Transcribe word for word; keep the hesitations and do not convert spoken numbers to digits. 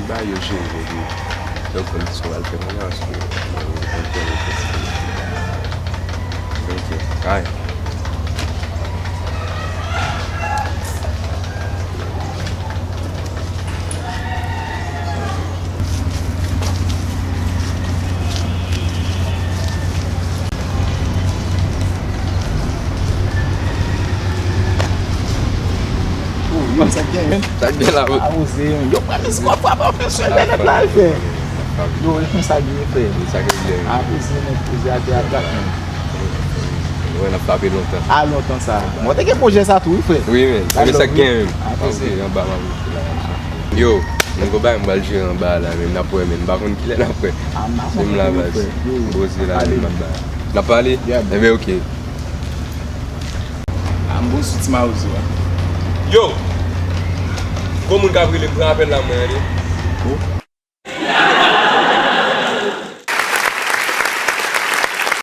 Ba yo cheri, baby. Yo konn sa w al fè mwen, paske mwen, mwen, mwen, mwen, mwen, mwen, mwen, mwen, mwen, mwen, Sa k gen, men? Sa k gen la, men? A, oze, men. Yo, pral eskòp, frè, pa fè sèl nèt la, frè. Yo, e konsa l ye, frè. Sa k gen, men? A, oze, men, poze atè a, dat, men. Wè, n ap frape lontan. A, lontan sa. Mwen te gen pwojè sa tou, wi, frè. Wi, men. Sa k gen, men? A, oze. Anba, m ap monte la. Yo, mwen gon bagay m pral jere anba la, men n ap wè, men m pa konn kilè n ap wè. A, m pa konn kilè n ap wè. Se m la, baz. Yo, poze la, men m ap ba. N ap pale? Yeah, bro. Enben, oke. A, m bon sou ti mawozo a. Yo! Gon moun k ap rele m, pran apèl la, mwen, tande. Oh.